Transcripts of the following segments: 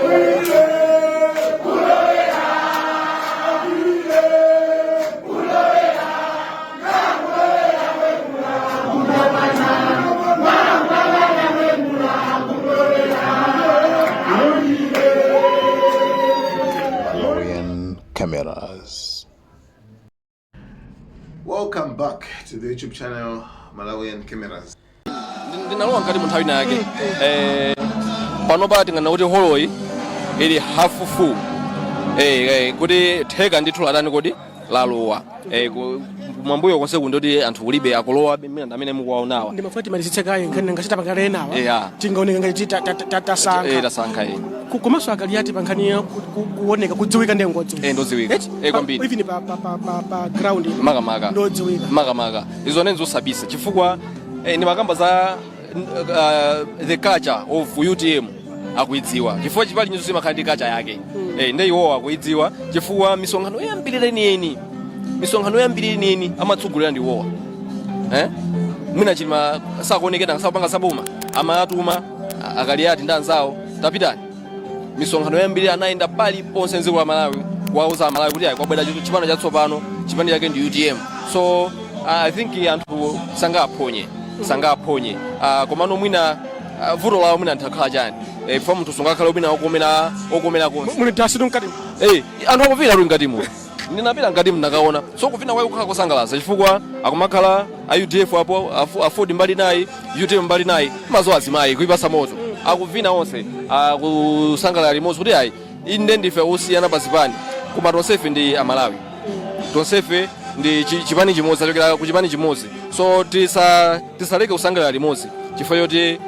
Malawian Cameras. Welcome back to the YouTube channel Malawian Cameras. Ndinalowa mkati mu nthawi ina yake. Panopa tinganene kuti holoyi ili half full, kuti theka ndithu latani kodi lalowa. Mwambuyo konse kundoti anthu kulibe, akulowa mmene amene mukuwaonawa. Ndimafuna timalizitse kaye nkhani ngachita pakale enawa. Tingaoneka ngati tasankha. Tasankha. Komanso aKaliati pa nkhani ya kuoneka kudziwika ndi ngodziwika. Ndodziwika. Kwambiri. Even pa ground. Makamaka. Ndodziwika. Makamaka izo nene zosabisa chifukwa ndimakamba za the culture of UTM, akuidziwa chifukwa chipani nyinso simakhala ndi culture yake. Nde iwowo akuidziwa chifukwa misonkhano yambiri yeniyeni, misonkhano yambiri yeniyeni amatsogolera ndi iwowa. Mwina Chilima sakuonekera, sakupanga saboma, amatuma aKaliati ndi anzawo, tapitani misonkhano yambiri. Anayenda paliponse mdziko la Malawi kuwauza Amalawi kuti ayi, kwabwera chipani chatsopano, chipani chake ndi UTM. So I think anthu sangaphonye, sangaphonye. Komano mwina vuto lawo mwina nthakhala chani? Fa munthu sungakhale mwina okomera okomera konse. Muli dasi mkati. Anthu akuvina ali mkatimo. Ndinapita mkatimu, ndakaona. So kuvina kwayo kukhala kosangalatsa chifukwa akumakhala a UDF apo, AFORD mbali nayi, UTM mbali nayi, mazo azimayi kuipasa moto, akuvina onse, akusangalala limodzi kuti ayi, inde ndife osiyana pa zipani, koma tonsefe ndi Amalawi, tonsefe ndi chipani chimodzi, tachokera ku chipani chimodzi. So tisaleke kusangalala limodzi chifukwa choti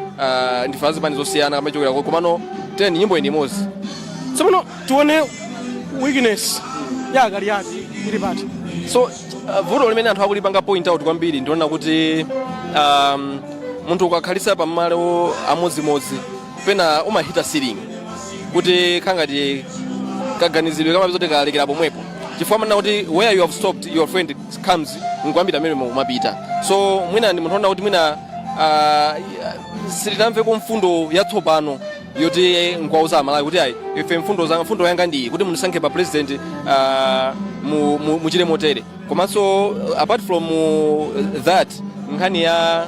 ndife azipani zosiyana kamachokera, komano teni nyimbo ini imodzi. Tsopano tione weakness ya aKaliati ili pati? So vuto limene anthu akulipanga point out kwambiri ndiona kuti munthu ukakhalisa pamalo amodzimodzi pena umahita ceiling, kuti khangati kaganizidwe kamapeza kuti kalekera pomwepo, chifukwa manena kuti where you have stopped, your friend comes nkuyambira amene umapita. So mwina ndi munthu ona kuti mwina sitinamveko mfundo yatsopano yoti nkuwauza Amalawi kuti ayi, ife mfundo za mfundo yanga ndi kuti mundisankhe pa president, muchite motere. Komanso apart from that, nkhani ya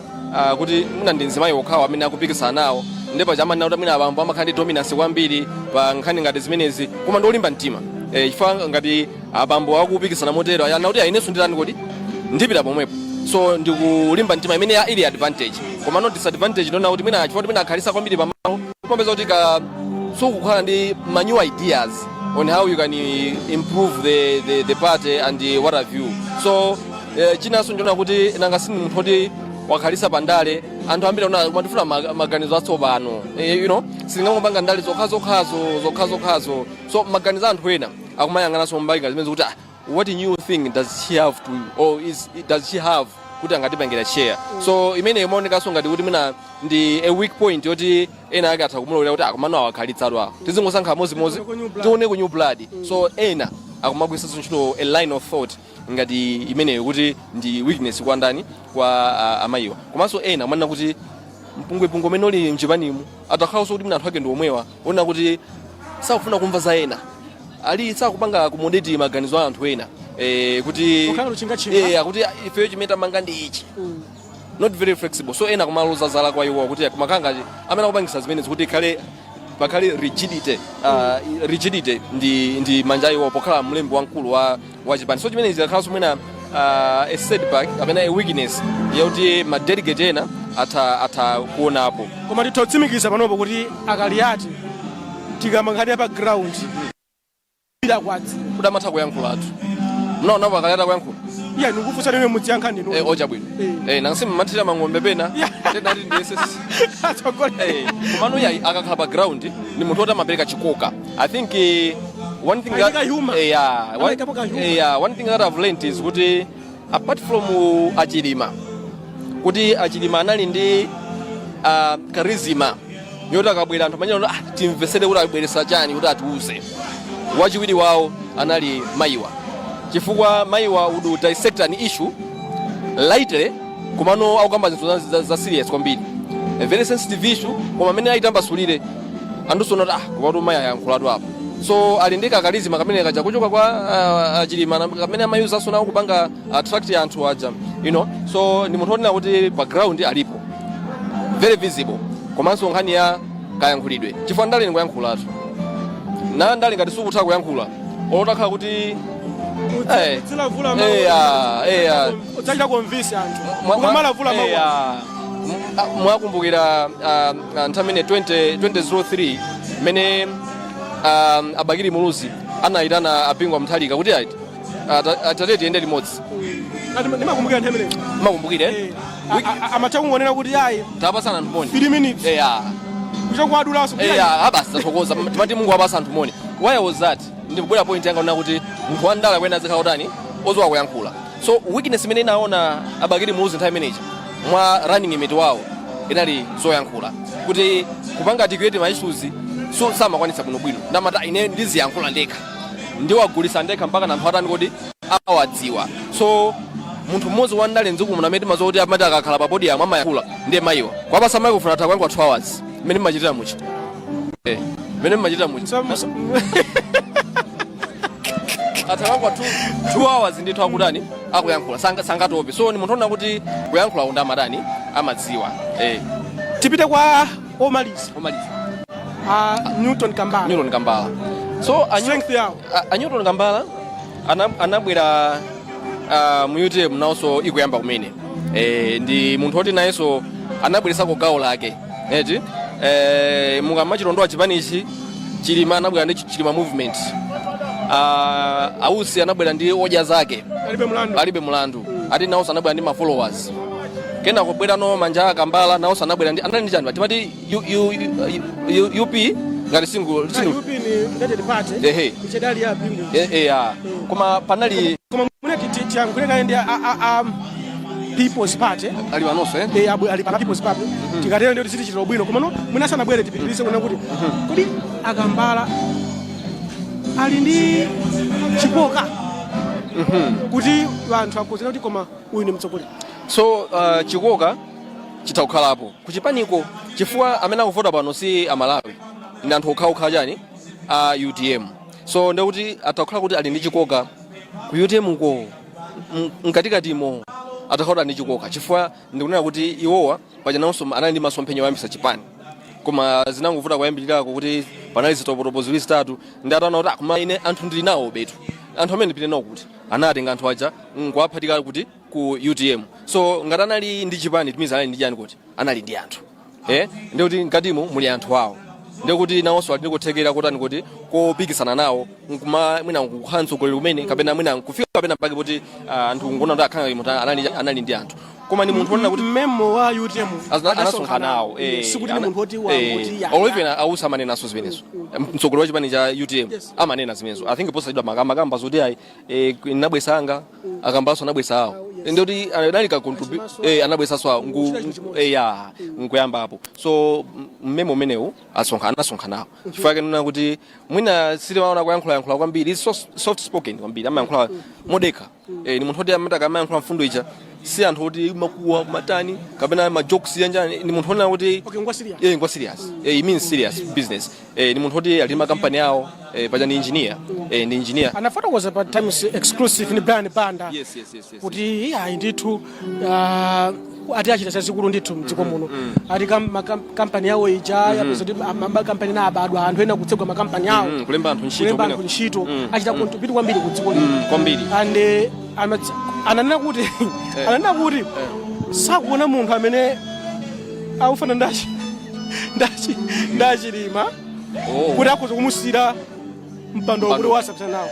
kuti mwina ndi mzimayi okhawo amene akupikisana nawo, ndipo chamanena kuti mwina abambo amakhala ndi dominance kwambiri pa nkhani ngati zimenezi, koma ndiolimba mtima, chifukwa ngati abambo akupikisana motero, ayana kuti inenso nditani kodi, ndipita pomwepo. So ndikulimba mtima imene ili advantage. Koma no disadvantage ndiona kuti mwina chifukwa kuti mwina akhalisa kwambiri pamalo, kumapeza kuti ka sukukhala ndi ma new ideas on how you can improve the party and what have you. So chinanso ndiona kuti nanga sini munthu oti wakhalisa pandale, anthu ambiri aona matifuna maganizo atsopano. Singangopanga ndale zokhazokhazo zokhazokhazo. So maganizo a anthu ena akumayang'ananso mbali ngati zimene kuti ah, what new thing does she have to or is does she have kuti angatipangira share? So imene imaonekanso ngati kuti mwina ndi a weak point yoti ena ake atha kumulowera kuti akomano awakhalitsatu awo, tizingosankha mozimozi. Tione ku new blood. Tione ku new blood. So ena akumagwiritsanso ntchito a line of thought ngati imeneyo kuti ndi weakness kwa ndani, kwa amayiwa. Komanso ena amanena kuti mpungwepungwe umene uli mchipanimu, atakhalanso kuti mwina anthu ake ndi omwewa ona kuti sakufuna kumva za ena, ali sakupanga accommodate maganizo a anthu ena, kuti Kukhala luchinga-chinga. Akuti ifeyo chimene tamanga ndi ichi, not very flexible. So ena kumaloza zala kwa iwo kuti kumakhala ngati amene akupangisa zimenezi kuti ikhale pakhale rigidity, rigidity ndi manja iwo pokhala mlembi wamkulu wa chipani. So chimene chikakhalanso mwina a setback kapena a weakness yakuti ma delegate ena atha kuonapo. Koma titha kutsimikiza panopo kuti aKaliati tikamba nkhani ya pa ground ila kwadzi. Kuti amatha kuyankhulatu, mnaonapo aKaliati kuyankhula? Iya, ndikufunsa nene, mudziyankha ndinu. Ochabwino. Nanga simmathira mang'ombe pena tenati ndiyese. Atsogolera. Komano iyayi, akakhala pa ground ni munthu woti amapereka chikoka. I think one thing that, Ayika humor. Yeah, one, Amayikapo ka humor. Yeah, one thing that I've learned is kuti apart from aChilima, kuti aChilima anali ndi charisma yoti akabwera anthu amanyana ah, timvesere kuti abweresa chani kuti atiuze. Wachiwiri wawo anali mayiwa, chifukwa mayiwa would dissect an issue lightly, komano akukamba zinthu za serious kwambiri, a very sensitive issue, koma amene ayitambasulire Anthu onati, "Ah, kupatu mayi ayankhulatu apo." So ali ndi ka charisma kamene kaja kuchoka kwa Chilima kamene amayuzanso nawo kupanga attract anthu aja. So ndi munthu onena kuti pa ground alipo very visible, komanso nkhani ya kayankhulidwe, chifukwa ndale ndikuyankhulatu na ndale. Ngati sukutha kuyankhula, olotakhala kuti Udzilavula. Eya, eya. Udzachita convince anthu ukamalavula mawu. Eya. Mwakumbukira nthawi imene 20 2003 mmene a Bakili Muluzi anayitana a Bingu Mutharika kuti ayi, tate, tiyende limodzi? Ndimakumbukira nthawi imeneyo. Makumbukire? Eh, amatha kungonena kuti ayi, Tapasana anthu moni. 3 minutes. Eya. Kucha kuadulaso. Eya, abasi, tathokoza. Timati Mungu apasa anthu moni. Why was that? Ndikubwera point yanga ona kuti munthu wandale kwena azikhala utani, ozowa kuyankhula. So weakness imene inaona a Bakili Muluzi nthawi imeneyi mwa running mate wawo inali zoyankhula, kuti kupanga articulate ma issues so samakwanitsa bwinobwino. Ndamati ine ndiziyankhula ndekha, ndiwagulisa ndekha mpaka na anthu atani kodi awadziwa. So munthu mmodzi wandale mdziko muno amene timadziwa kuti amati akakhala pa podium amayankhula ndiye mayiwa. Kwapasa microphone, atha kuyankhula 2 hours mmene mmachitira muchi, mmene mmachitira muchi, atha kuyankhula 2 hours ndithu akutani, akuyankhula, sangatope. So ni munthu ona kuti kuyankhula unda amatani, amadziwa. Tipite kwa omaliza. Omaliza. A Newton Kambala. Newton Kambala. So Strength yawo? A Newton Kambala anabwera mu UTM nawonso ikuyamba kumene. Ndi munthu woti nayenso anabweresako gawo lake eti. Mukamachilondowa chipanichi, Chilima anabwera ndi Chilima Movement, Ausi anabwera ndi Odya Zake Alibe Mulandu. Alibe Mulandu. Ati nawonso anabwera ndi ma followers. Kena kubwera no manja akambala, nawonso anabwera ndi, anali ndi chani, timati U, U, U, U, UP ngati single single. UP ni United Party. Ehe. Ichedali ya Bingu. Ya, koma panali Koma mune tiyankhule kale ndi a People's Party. Ali panonso, eh? Eh, ali pa People's Party. Tikatero ndio tizichitira bwino. Koma no mwina sanabwere, tipitirize kuna kuti kodi akambala ali ndi chikoka kuti anthu akuzina kuti koma uyu ni mtsogoleri? So chikoka chitha kukhalapo kuchipaniko, chifukwa amene akuvota pano si Amalawi, ndi anthu okhaokha chani a UTM. So ndekuti atha kukhala kuti ali ndi chikoka ku UTM ko, mkatikatimo atha kukhala ndi chikoka, chifukwa ndikunena kuti iwowa pajananso anali ndi masomphenya oyambisa chipani, koma zinangovuta kuyambirirako kuti panali zitopotopo ziwiri zitatu. Ndi ataona kuti, "Ah, koma ine anthu ndili nawo betu, anthu amene ndipite nawo kuti," anatenga anthu aja nkuwaphatika kuti ku UTM. So ngati anali ndi chipani, timiza anali ndi chani, kuti anali ndi anthu, ndikuti mkatimo muli anthu awo, ndikuti nawonso ali ndi kuthekera kotani, kuti kopikisana nawo nkuma mwina nkukhala mtsogoleri kumene, kapena mwina nkufika kapena pake kuti anthu nkuona kuti akhala munthu anali ndi anthu. Koma ni munthu wonena kuti mmemo wa UTM anasonkhana nawo. Sikuti ni munthu woti wanguti ya. Olo even Ausi amanenaso zimenezo, mtsogoleri wa chipani cha UTM. Amanena zimenezo. I think posachedwa makamba zoti ayi, nabwesa anga, akambaso anabwesa awo, ndikuti anali ka anabwesaso awo Kuchita chinthu chimodzi. Ya, nkuyambapo. So mmemo umenewu anasonkha nawo, chifukwa chake nuna kuti mwina sitimaona kuyankhulayankhula kwambiri. Is soft spoken kwambiri, amayankhula modekha. Ni munthu oti amati akamayankhula mfundo ija, si anthu oti makuwa matani kapena ma jokes yanjani. Ni munthu onena kuti Okay, ngwa serious. Ngwa serious. He means serious business. Ni munthu oti ali ndi makampani awo. Paja ni engineer, ndi engineer. Anafotokoza pa Times Exclusive ni Brian Banda Yes. kuti ayi ndithu, ati achita zazikulu ndithu mdziko muno. Ati makampani yawo ija yapeza kuti makampani ena abadwa, anthu ena kutsegwa makampani awo. Kulemba anthu ntchito. Kulemba kumene. anthu ntchito. Achita contribute kwambiri ku dziko lino. Kwambiri. And ananena kuti sakuona munthu amene akufana ndachilima kuti akhoza kumusira mpando Mpando. kuti wasapita nawo.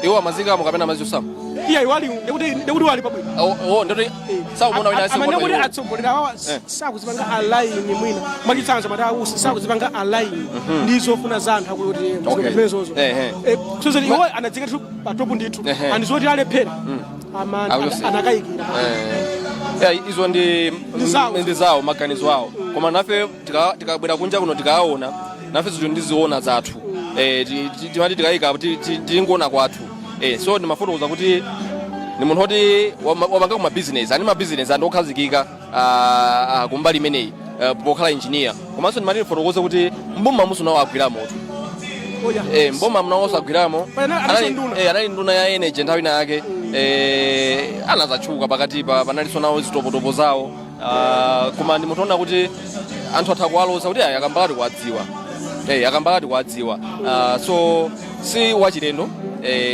Iwo amazikamo kapena amaziyosamo? Iya, iwali ndekuti wali pabwino. Oh, ndoti sakuona wina. Amene kuti Asimuona. atsogoleri awawa sakuzipanga align, mwina mwachitsanzo mati Ausi sakuzipanga align ndi zofuna za anthu akuti zimenezozo. Kusozeti iwo anadzika ndithu pa top ndithu and zoti alephera Akuti- anakayikira. Yeah, izo ndi Ndi zawo. Ndi zawo, maganizo awo. Koma nafe tikabwera kunja kuno, tikaona nafe zinthu ndiziona zathu, timati tikayika tingoona kwathu. So ndimafotokoza kuti ni munthu oti wapanga kuma business, ani ma business andi okhazikika kumbali imeneyi. Pokhala engineer, komanso ndimati ndifotokoze kuti mboma muso nawo agwiramotu. Oya. Mboma mnawonso agwiramo. Analinso nduna. Anali nduna ya energy nthawi ina yake. Anazatchuka pakatipa, panalinso nawo zitopotopo zawo. Ah, koma ndimutiona kuti anthu atha kuwaloza kuti ayi, Akambala tikuwadziwa, Akambala tikuwadziwa. Ah, so si wachilendo.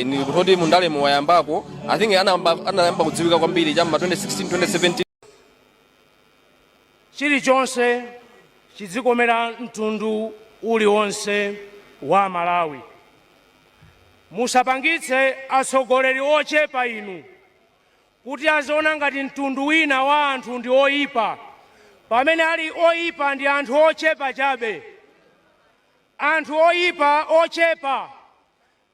Ni kuti mundalemo wayambako, I think anayamba kudziwika kwambiri cham'ma 2016, 2017. Chilichonse chidzikomera mtundu uliwonse wa Malawi. Musapangitse atsogoleri ochepa inu kuti aziona ngati mtundu wina wa anthu ndi oyipa, pamene ali oyipa ndi anthu ochepa chabe. Anthu oyipa ochepa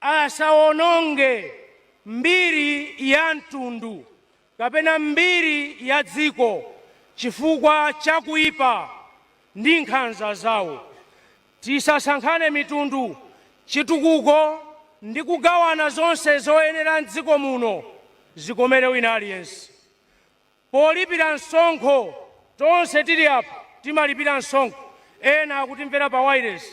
asawononge mbiri ya mtundu kapena mbiri ya dziko chifukwa cha kuyipa ndi nkhanza zawo. Tisasankhane mitundu. Chitukuko ndi kugawana zonse zoyenera mdziko muno zikomere wina aliyense. Polipira msonkho, tonse tili apa timalipira msonkho. Ena akutimvera pa wireless,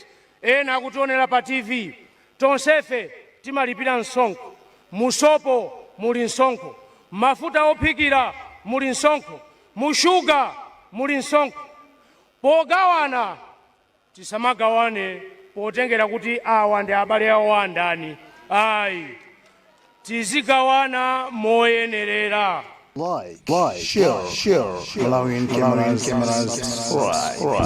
ena akutionera pa TV, tonsefe timalipira msonkho. Musopo muli msonkho, mafuta ophikira muli msonkho, mushuga muli msonkho. Pogawana tisamagawane potengera kuti awa ndi abale awo andani, ayi, tizigawana moyenerera. Like, share, Malawian cameras, subscribe.